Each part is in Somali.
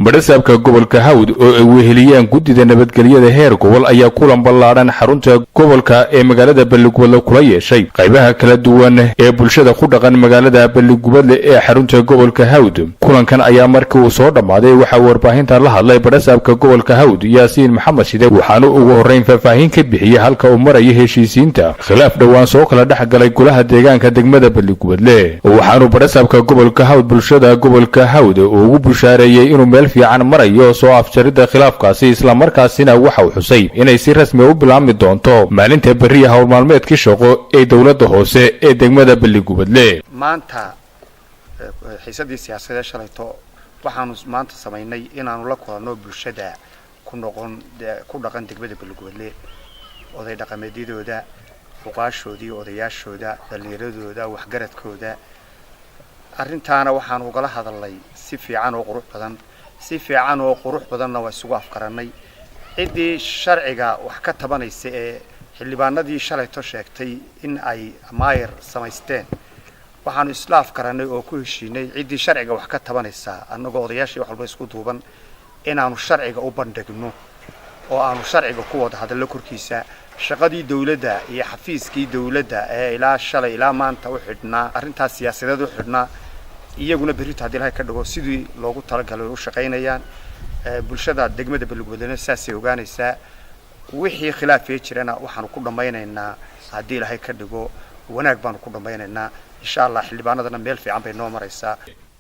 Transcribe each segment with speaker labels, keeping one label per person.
Speaker 1: Badhasaabka gobolka Hawd oo ay weheliyaan guddida nabadgelyada heer gobol ayaa kulan ballaadhan xarunta gobolka ee magaalada Balligubadle kula yeeshay qaybaha kala duwan ee bulshada ku dhaqan magaalada Balligubadle ee xarunta gobolka Hawd. Kulankan ayaa markii uu soo dhammaaday waxaa warbaahinta la hadlay badhasaabka gobolka Hawd, Yaasiin Maxamed Shide, waxaana ugu horrayn faahfaahin ka bixiyey halka uu maraya heshiisiinta khilaaf dhowaan soo kala dhex galay golaha deegaanka degmada Balligubadle. Waxaanu badhasaabka gobolka Hawd bulshada gobolka Hawd uu ugu bushaareeyey inuu meel fiican marayo soo afjaridda khilaafkaasi, islamarkaasina waxa uu xusay inay si rasmi u bilaabmi doonto maalinta berriya howlmaalmeedkii shaqo ee dowladda hoose ee degmada Balligubadle.
Speaker 2: Maanta xiisadii siyaasadee shalayto, waxaanu maanta samaynay inaanu la kulanno bulshada ku noqon ku dhaqan degmada Balligubadle, oday dhaqameedyadooda, xuqaashoodii, odayaashooda, dhallinyaradooda, waxgaradkooda. Arrintaana waxaanu ugala hadalnay si fiican oo qurux badan, si fiican oo qurux badanna waa isugu afkarannay. Ciddii sharciga wax ka tabanaysa ee xildhibaanadii shalayto sheegtay in ay maayar samaysteen, waxaanu isla afkarannay oo ku heshiinay ciddii sharciga wax ka tabanaysa, annagoo odayaashii wax walba isku duuban, inaanu sharciga u bandhigno oo aanu sharciga ku wada hadallo korkiisa. Shaqadii dawladda iyo xafiiskii dawladda ee ilaa shalay ilaa maanta u xidhnaa arrintaas siyaasadeed u xidhnaa, iyaguna berrito haddii Ilahay ka dhigo sidii loogu talagalay way u shaqaynayaan. Bulshada degmada Balligubadlena saasay ogaanaysaa. Wixii khilaafee jirana waxaanu ku dhammaynaynaa, haddii Ilaahay ka dhigo, wanaag baanu ku dhammaynaynaa, insha Allah. Xildhibaanadana meel fiican bay noo maraysaa.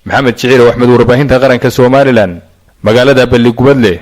Speaker 1: Maxamed Jiciir Axmed, warbaahinta qaranka Somaliland, magaalada Balligubadle.